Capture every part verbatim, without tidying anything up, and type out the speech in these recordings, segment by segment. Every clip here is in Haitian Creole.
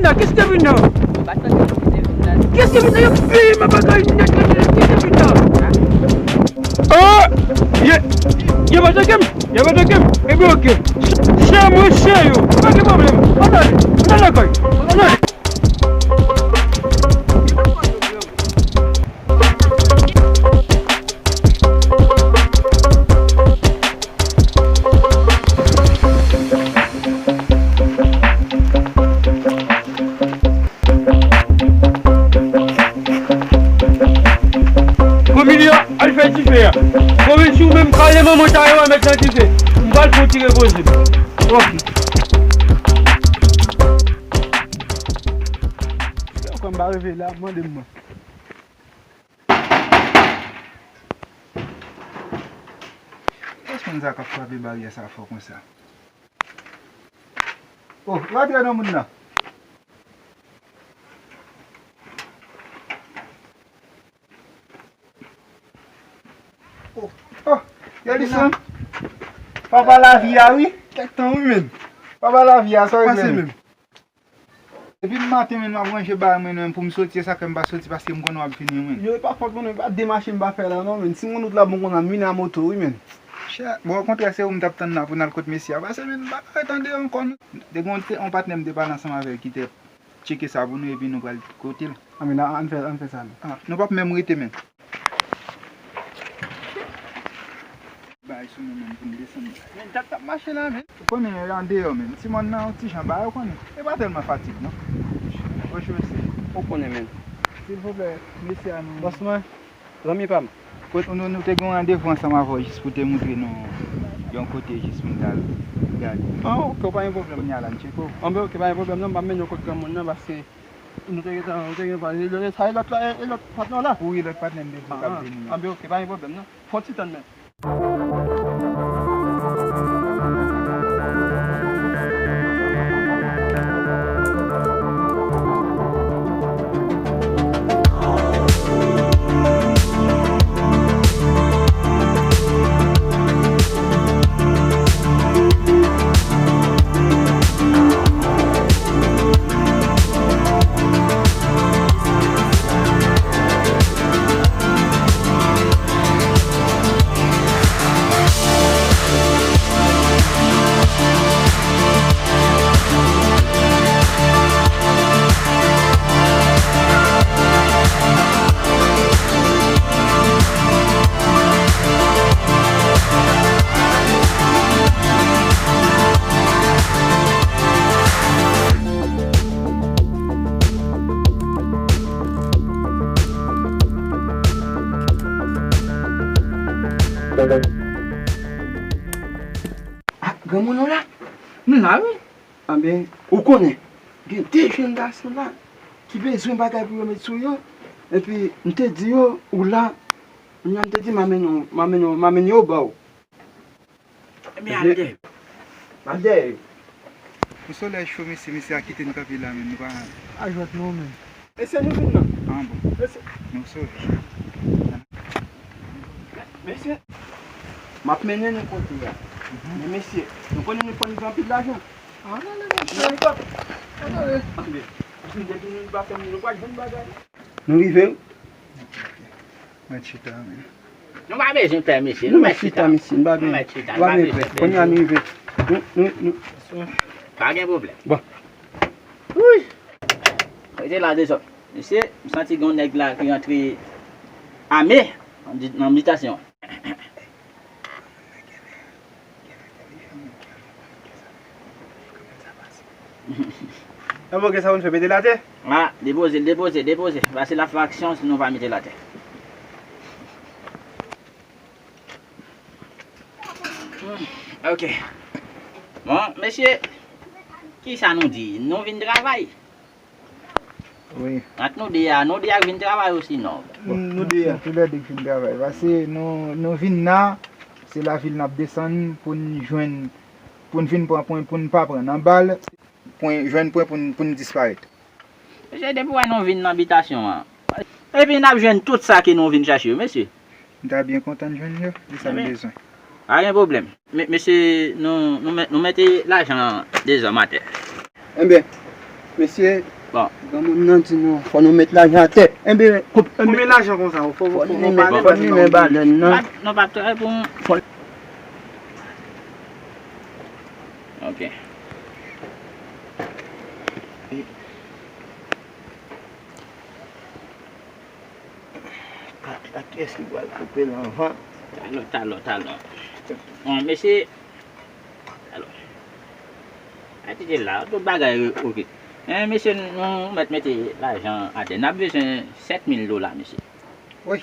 Nan, kiyès ki te vin nan? Kiyès ki te vin nan? Yo peye mwen bagay nèt, nèt, nèt, kiyès ki te vin nan? Oh! Ye, ye pa teke m, ye pa teke m. Ebyen, oke. Chè mwen, chè yo. Pa gen pwoblèm. Ann ale, ann ale lakay. Ann ale. Konbini a, al fè dife a. Konbini si ou menm kale manman ta yo a mèt nan dife. M pral fè yon ti repoze. Ok. Kòm m pa reve la, mande m mwen. Kiyès moun sa k ap frape baryè sa fò konsa? Oh, rantre non moun nan. Oh, oh, Yelison. Papa lavi a wi. Kèk tan wi menm. Papa lavi a, sa w regle menm? Depi maten menm m ap ranje bagay mwen menm pou m soti, e sa k fè m pa soti paske m konnen w ap vini menm. Yo, e pa fòt mwen non, e pa demache m pa fè la non menm. Si m konn wout la bon konsa, m vini a moto wi menm. Chè, bon, okontrè se ou m t ap tann la pou n al kot mesye a. Pase menm m pa ka ret andeyò ankò non. Te gen yon patnè m te pale ansanm avè l ki te tcheke sa pou nou epi nou pral kote l. Anben, ann fè, ann fè sa non. Ah, nou p ap menm rete menm. Bay sou nou menm pou n desann. Men tèt t ap mache la menm. Ou konnen yo andeyò menm. Ti mòn nan yon ti jan ba yo konnen. E pa tèlman fatig non. Franchman se. Ou konnen menm. Silvouplè, mesye a nou. Bòs mwen. Zanmi pa m. Kot nou, nou te gen yon randevou ansanm avè w jis pou te moutre nou yon kote jis pou n t al gade. Ah, ok, pa gen pwoblèm. Kounye a la, n tcheke w. Anben, ok, pa gen pwoblèm non, m ap mennen w kot granmoun nan paske nou te gentan, nou te gentan pale. E sa e lòt la, e, e lòt patnè w la? Wi, lòt patnè m te di w k ap vini an. Anben, ok, pa gen pwoblèm non. Fè yon ti tann menm. Ah, granmoun ou la? M la wi. Anben, ou konnen, gen de jèn gason la ki bezwen bagay pou yo met sou yo. Epi m te di yo ou la, kounye a m te di m a mennen w, m a mennen w, m a mennen yo ba w. Ebyen, al dèyè. M ap dèyè yo. Pou solèy cho, mesye, mesye a kite n kanpe la menm, nou pa. A jwèt non menm. Mesye, nou vin nan. Ah bon. Mesye. Nou sove. Mesye, m ap mennen nou kote a. Men mesye, nou konnen nou fò n gen anpil lajan. Ann ale mesye. Ann ale. Ann ale. Depi nou pa fè, nou pa jwenn bagay. Nou rive wi. Mèt chita, men. Nou pa bezwen pè, mesye. Nou mèt chita, mesye. Nou pa bezwen pè. Kounye a nou rive. Nou, nou, nou. Pa gen pwoblèm. Bon. Wi. Rete la, dezòd. Mesye, m santi gen yon nèg la ki rantre ame nan bitasyon an. Nan bon, kisa moun fè, mete l atè? Ah, depoze l, depoze, depoze. Pase l ap fè aksyon, sinon pa mete l atè. Hmm, ok. Bon, mesye, kisa nou di? Nou vin travay? Wi. Ant nou de a, nou de a k vin travay osi non? Nou de a. Nou toulède k vin travay. Pase nou, nou vin la, se lavil n ap desann pou n jwenn, pou n vin pran pwen, pou n pa pran nan bal, pwen, jwenn pwen pou n, pou n disparèt. Mesye, depi w wè nou vin nan bitasyon an, epi n ap jwenn tout sa ke nou vin chache yo, mesye. M ta byen kontan n jwenn yo, se sa m bezwen. Pa gen pwoblèm. Me-, mesye, nou, nou met-, nou mete lajan an dezòm atè. Enben, Mesye, bon, granmoun nan di nou, fò nou met lajan atè. Enben, koup, enben, konbyen lajan konsa? Fò, fò, fò nou met, fò nou met balèn nan. Non, pa trè pou. Ok. Kiyès ki pral koupe l anvan? Talò, talò, talò. Bon, mesye, talò. Atite la, tout bagay, ok. Men, mesye, nou mèt mete lajan atè. N ap bezwen sèt mil dola, mesye. Wi.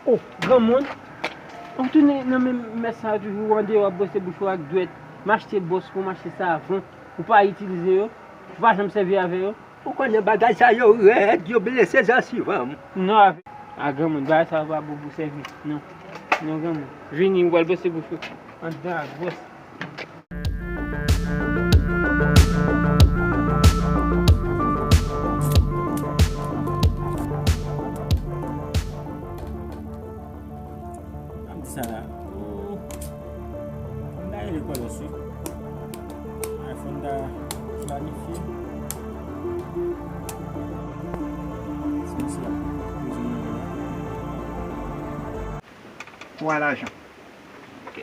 O, granmoun, w ap tounen nan menm mès sa toujou, w andeyò w ap bwose bouch ou ak dwèt, m achte bwòs pou w, m achte savon, ou pa itilize yo, ou pa janm sèvi avè yo. Ou konnen bagay sa yo rèd, yo blese zansiv an m. Non, a, a granmoun, bagay sa yo pa bon pou sèvi. Non. Non, granmoun. Vini, ou pral bwose bouch ou. Anndan ak bwòs. Sa la. Oh. Mwen ta rele Carlos wi. Ay, fò n ta planifye. Sinon se ap bezwen mwen la. Pou al lajan. Ok.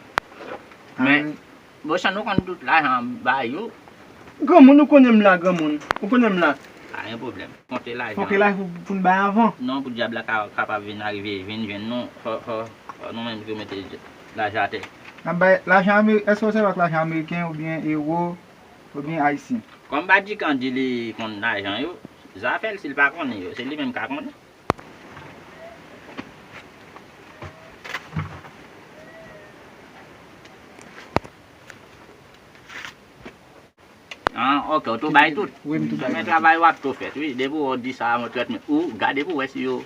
Men, Boshan, ou konn tout lajan m bay ou. Granmoun, ou konnen m la, granmoun. Ou konnen m la. Pa gen pwoblèm. Konte lajan. Fòk lajan pou, pou n bay avan. Non, pou dyab la ka, kapab vin arive, vin jwenn nou, fò, fò, fò nou menm tou mete lajan atè. N ap bay lajan Ameri-, èske w sèvi ak lajan ameriken oubyen ewo, oubyen ayisyen? Kòm Badikan di li konn lajan yo, zafè l, si l pa konnen yo, se li menm k a konnen. Ah, ok, ou tou bay tout. Wi, m tou bay. Men travay w ap tou fèt, wi. Depi w di sa, mwen trèt men. Ou gade pou wè si yo.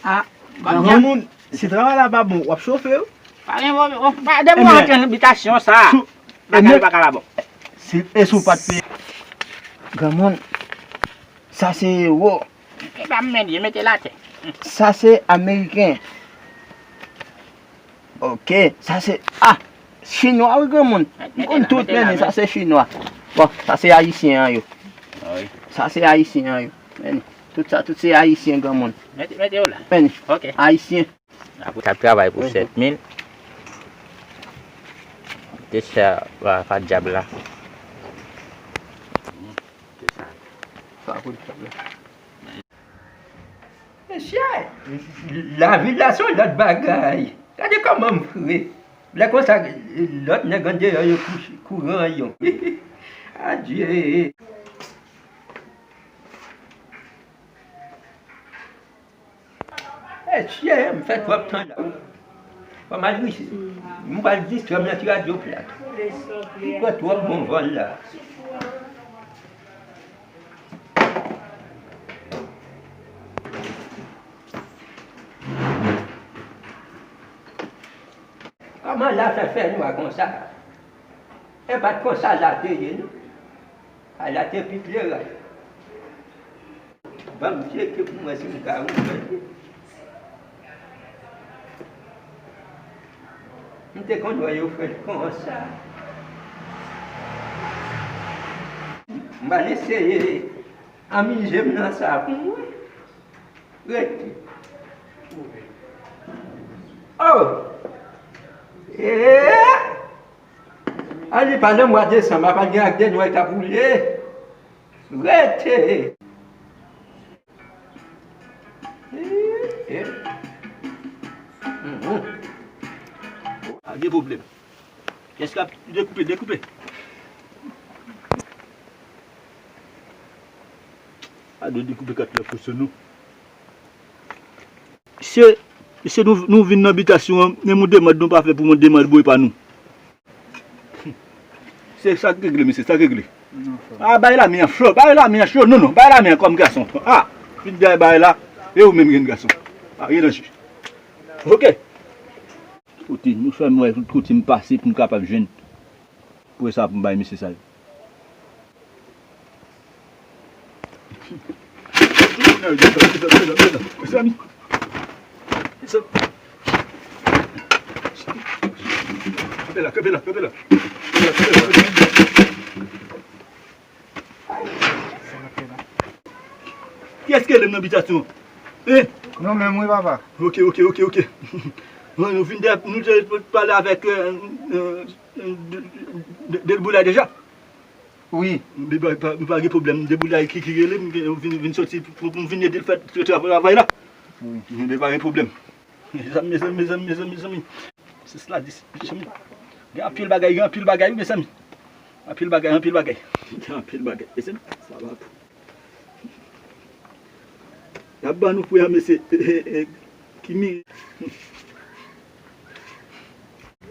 Ah, granmoun, si travay la pa bon, w ap chofe, wi. Pa gen pwoblèm. Depi w antre nan bitasyon sa, bagay yo pa ka pa bon. Si, e si w pa t peye. Granmoun, sa se ewo. E pa m mèt ye, mete l atè. Sa se ameriken. Ok, sa se, ah, chinwa wi granmoun. M konn tout, men sa se chinwa. Bon, sa se ayisyen an yo. Sa se ayisyen an yo. Men, tout sa, tout se ayisyen granmoun. Mete, mete yo la. Men, ayisyen. Apre k ap travay pou sèt mil. Te chè pa, pa dyab la. Te sa. Pa pou dyab la. Mesye, lavi la se yon lòt bagay. Gade kòman m fre. Lè konsa, lòt nèg andeyò yo kouche, kouran yo. Adye. Mesye, m fè twòp tan la. Fò m al ris-, m pral distrè m nan ti radyo plat. M pran twòp bon van la. Kòman la fè fè nwa konsa? E pa t konsa la te ye, non. A la te pi klere. Ban m tcheke pou m wè si m ka ouvè l. M te konn wè yo fè l konsa. M pral eseye amize m nan sa pou m wè. Rete. Oh! Eh! A li pa nan mwa desanm, a pa gen ak de nwè k ap woule. Rete! Eh, eh. Mhm. Pa gen pwoblèm. Kiyès k ap dekoupe, dekoupe. A de dekoupe kat la pou sou nou. Se Mesye, nou, nou vin nan bitasyon an, menm yon demann nou pa fè pou yon demann bò epa nou. Se sa k regle, mesye, sa k regle. Non, frè. A, bay lame an cho, bay lame an cho, non, non, bay lame an kòm gason. A, fin dèyè bay la, e ou menm grenn gason. A, gen danje. Ok. Kote, nou fè m wè tout kote m pase pou m kapab jwenn. Pou sa pou m bay mesye sa yo. Mezanmi. Mezanmi. Kanpe la, kanpe la, kanpe la. Kiyès ki rele m nan bitasyon? Hein? Non, menm wi, papa. Ok, ok, ok, ok. Bon, nou vin de, nou te pale avèk, euh, euh, de, de, de, Delboulay deja? Wi. Men pa, pa, pa gen pwoblèm. Delboulay ki, ki rele m, m vin, vin soti pou, pou m vin ede l fè travay la. Wi. Men pa gen pwoblèm. Mezanmi, mezanmi, mezanmi, mezanmi, mezanmi. Sis la dis, mezanmi. Gen anpil bagay, gen anpil bagay, wi, mezanmi. Anpil bagay, anpil bagay. Gen anpil bagay, mezanmi. Sa va pou. Y ap ban nou frè a, mesye, e, e, e, ki mi.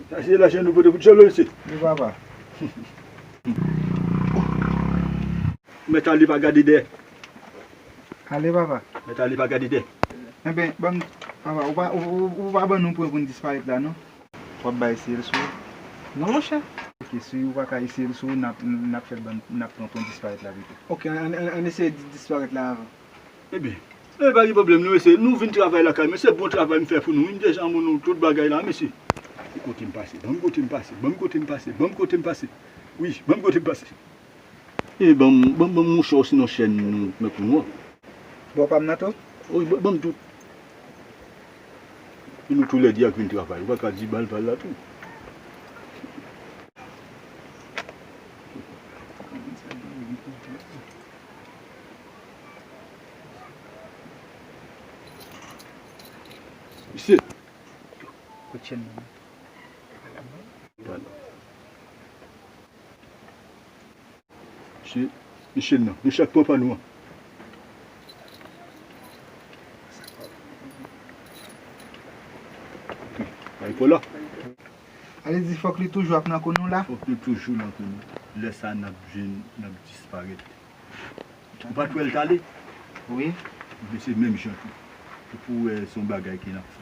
Sa se lajan nou pote pou djòl, mesye. Wi, papa. Mèt ale pa gade dèyè. Ale, papa. Mèt ale pa gade dèyè. Enben, ban m, papa, ou pa, ou, ou, ou pa ban nou pwen pou n disparèt la, non? W ap bay eseye l sou ou? Non, monchè. Ok, si ou pa ka eseye l sou ou, n ap, n ap fè l ban, n ap pran pwen disparèt la pito. Ok, ann, ann, ann eseye di-, disparèt la avan. Ebyen, e pa gen pwoblèm, nou eseye. Nou vin travay lakay mwen, se bon travay m fè pou nou. M deja ban nou tout bagay la, mesye. Kote m pase, ban m kote m pase, ban m kote m pase, ban m kote m pase. Wi, ban m kote m pase. E ban m, ban m, ban m mouchwa osinon chèn nou met pou nou an. Bò pa m nan tou? Wi, ban, ban m tout. E nou toulède ap vin travay. Ou pa ka di bal, bal la tou. Mesye. Kout chèn nan. Mesye, mesye nan, nou chak pran pa nou an. Ay, Paula. Ale di fòk li toujou ap nan kou nou la. Fòk li toujou nan kou nou. Lè sa n ap jwenn, n ap disparèt. Ou pa t wè l t ale? Wi. Ebyen, se menm jan tou. Se pou w wè se yon bagay ke n ap fè.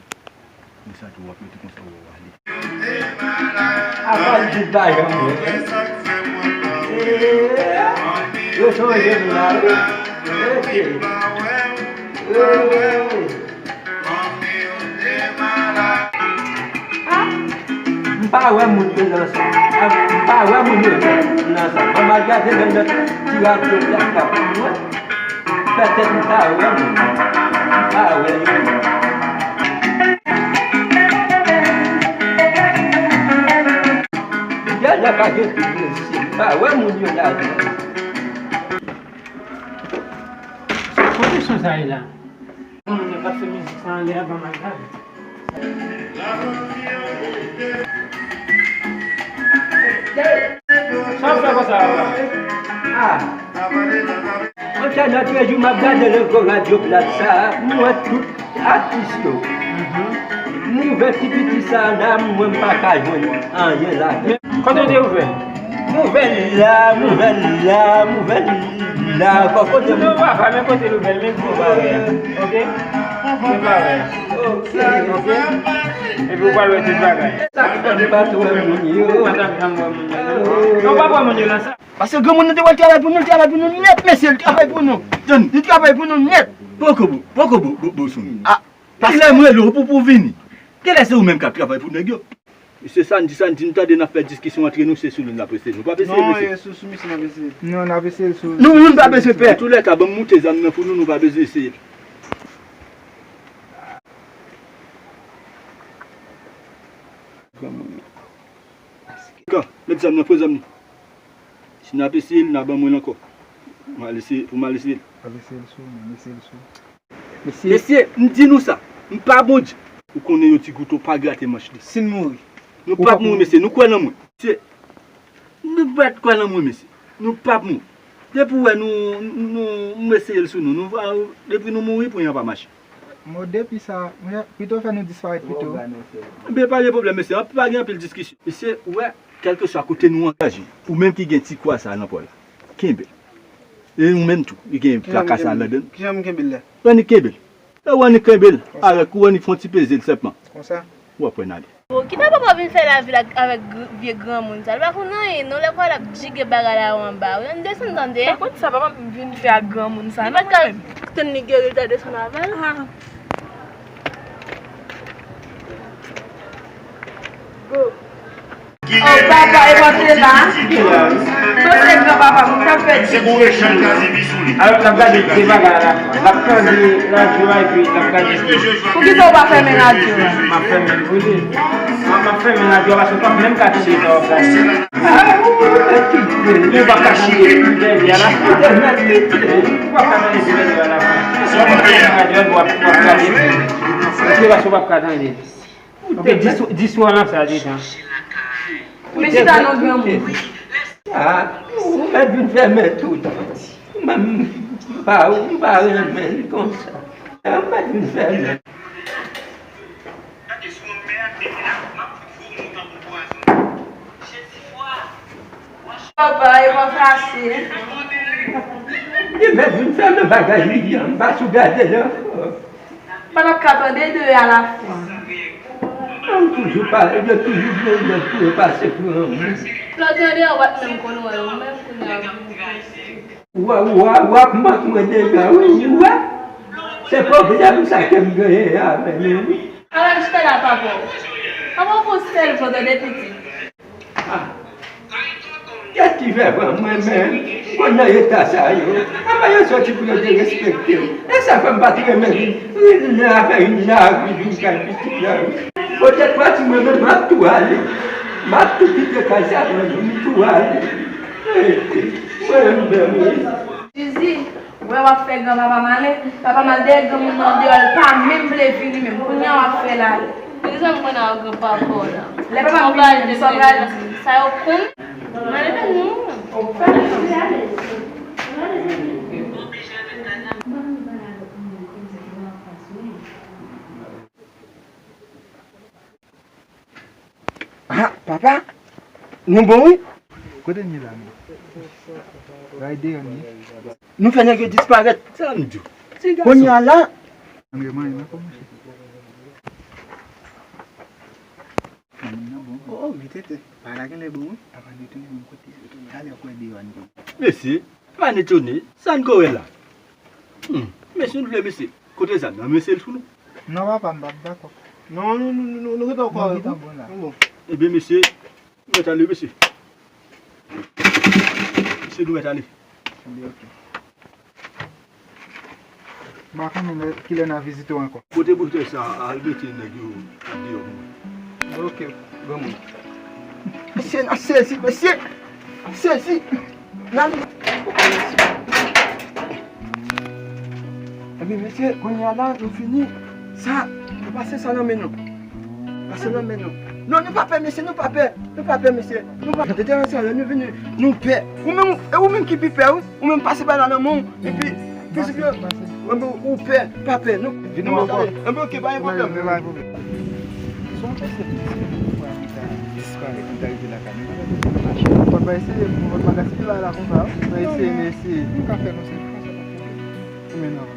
Men sa tou, w ap rete konsa, w ap ale. Apa l di bagay mwen? Yo chanje m la, wi. Mesye. Ah, m pa wè moun yo nan sa. Ah, m pa wè moun yo nan sa. Mwen mal gade nan nòt ti radyo la k ap mwen. Petèt m pa wè moun. M pa wè yo. Gade pa gen tout mesye. M pa wè moun yo ladan. Kote son sa ye la? Moun yo pa fè mizik sa anlè a ban m al gade. Sa w fè konsa a la? Ah. Antèn nan trè jou m ap gade lè gwo radyo plat sa, m wè tout atis yo. M ouvè ti piti sa la, m wè m pa ka jwenn anyen ladan. Kote w te ouvè? M ouvè l la, m ouvè l la, m ouvè l la, fò kote m. Non, papa, men kote l ouvè l, men gwo bagay a. Ok? Men bagay. Ok. Ok? Epi w pral wè tout bagay. Sa k fè m pa t wè moun yo. Ou pa t ap janm wè moun yo, non. Non, w pa wè moun yo nan sa. Paske granmoun nan te wè l travay pou nou, l travay pou nou nèt, mesye, l travay pou nou. Tann. Li travay pou nou nèt. Poko bo, poko bo, bo, bo sou nou. Ah, paske lè m rele w pou, pou vini. Genlè se ou menm k ap travay pou nèg yo. Se sa n di, sa n di, n tande n ap fè diskisyon antre nou, se sou nou n ap eseye. Nou p ap eseye, mesye. Non, e sou, sou misye n ap eseye. Non, n ap eseye l sou. Nou, nou pa bezwen pè. Antoulèka, ban m moute zam nan pou nou, nou pa bezwen eseye. Kan, met zam nan, pran zam nan. Si n ap eseye l, n a ban mwen l ankò. Pou m al eseye, pou m al eseye l. Al eseye l sou, men eseye l sou. Mesye. Mesye, m di nou sa, m pa Bondye. Ou konnen yo ti kouto pa grate manch li. Si n mouri. Nou p ap mouri, mesye, nou kwè nan mwen. Mesye, nou pa t kwè nan mwen, mesye. Nou p ap mouri. Depi w wè nou, nou, nou eseye l sou nou, nou va, depi nou mouri, pwen an pa mache. Mo depi sa, mwen, pito fè nou disparèt pito. Ebyen, pa gen pwoblèm, mesye. Anpil, pa gen anpil diskisyon. Mesye, ou wè, kèlkeswa kote nou angaje, ou menm ki gen ti kwa sa nan pa w la, kenbe l. E ou menm tou, ki gen plaka sa ladan l. Kijan m kenbe l la? Ou annik kenbe l. E ou annik kenbe l avèk ou, annik fè yon ti peze l senpman. Konsa? W ap wè n ale. Bon, ki papa pa vin fè lavi la avèk gr- vye granmoun sa? Li pa konn anyen, non, lè kwa l ap jige bagay la yo anba. Ou ann desann tande. Pa konn sa papa m vin fè ak granmoun sa, non, mwen menm. Li pa t ka tann li geri, l ta desann avè l. Ah. Go. Oh, papa, e mwen te la. Sa se gran papa m, m t ap fè di. Se bon Rechal Kazibi sou li. Alò, l ap gade de bagay a la fwa. L ap tande radyo a epi l ap gade de. Poukisa w pa fèmen radyo a? M ap fèmen l pou li. M ap fèmen radyo a paske w p ap menm ka tande sa w ap gade. Ah, ou mèt kite. Ou pa ka tande de bagay a la fwa. Ou mèt kite. Ou p ap ka tande de bagay a la fwa. Ou ap fèmen radyo a epi w ap, w ap gade. Se paske w p ap ka tande. Ou te di sou, di sou an sa deja. Men chita non granmoun. Ah, ou mèt vin fèmen tout. Mwen, m pa, m pa renmen l konsa. Ah, ou mèt vin fèmen. Papa, e pa fasil. Li mèt vin fèmen bagay li an, m pa sou gade l ankò. Pa t ap ka tande de a la fwa. Yo toujou pale, yo toujou gen lòt pou yo pase pou yon moun. Lòt yo deyò, w ap menm konn wè yo, menm kounye a w ap vin. W a, w a, w ap mank mwen deja, wi, w a. Se pwoblèm sa ke m genyen avè nou, wi. Ala m chita la, papa. Papa, pou sèl fò tande pitit. Ah. Kiyès ki fè pran mwen menm? M konn nan eta sa yo. Apa yo soti pou yo derespekte m? E sa fè m pa t renmen vin, vin nan afè vin lari vin kay pitit la wi. Poutèt pati mwen menm m ap tou ale. M ap tou kite kay sa mwen menm m tou ale. Mwen menm menm wi. Zizi, wè w ap fè granpapa m ale, papa m al dèyè granmoun nan andeyò, l pa menm vle vini menm. Kounye a w ap fè l ale. Poukisa m konn a w granpapa w la? Lè papa m vini menm, sa w pral di? Sa yo konn? M ale fè nou. Ah, papa, nou bon wi. Kote n ye la menm? Bay deyò n ye. Nou fè nèg yo disparèt. Sa m di w. Ti gason. Kounye a la. Ann gen manyen nan kò mouche. Manyen nan bon. Oh, oh, vit ete. Bagay la genlè bon wi. Papa nou tounen menm kote a. Talè kwè deyò n gen. Mesye, pa n etone. Sa n ko wè la? Hmm, mesye, nou vle mesye. Kote zam nan, mesye, l sou nou? Non, papa, m p ap dakò. Non, nou, nou, nou, nou rete ankò avèk ou. Nou bon. Ebyen, mesye, nou mèt ale, mesye. Mesye, nou mèt ale. Ebyen, oke. M pa konnen lè, kilè n a vizite w ankò. Pote boutèy sa a, al mete nèg yo deyò pou mwen. Ok, granmoun. Mesye, n a sezi, mesye! Sezi! N ale! Ebyen, mesye, kounye a la, nou fini. Sa, nou pase sa nan men nou. Pase nan men nou. Non, nou pa pè, mesye, nou pa pè. Nou pa pè, mesye. Nou pa pè. Tande sa, lè nou vini, nou pè. Ou menm, e ou menm ki pi pè, wi. Ou menm pase bay la nan men w, epi, pase, pase. Enben, ou pè, pa pè, non? Vin nou ankò. Enben, ok, pa gen pwoblèm. Vin, vin, pa gen pwoblèm. Son konsèp ki se pou pran ki ta disparèt, ki ta rive lakay nou. Fòk pa eseye, fòk pa gaspiye bagay la konsa, wi. Pa eseye, men eseye. Nou ka fè, non, se konsa, pa fè. Men non.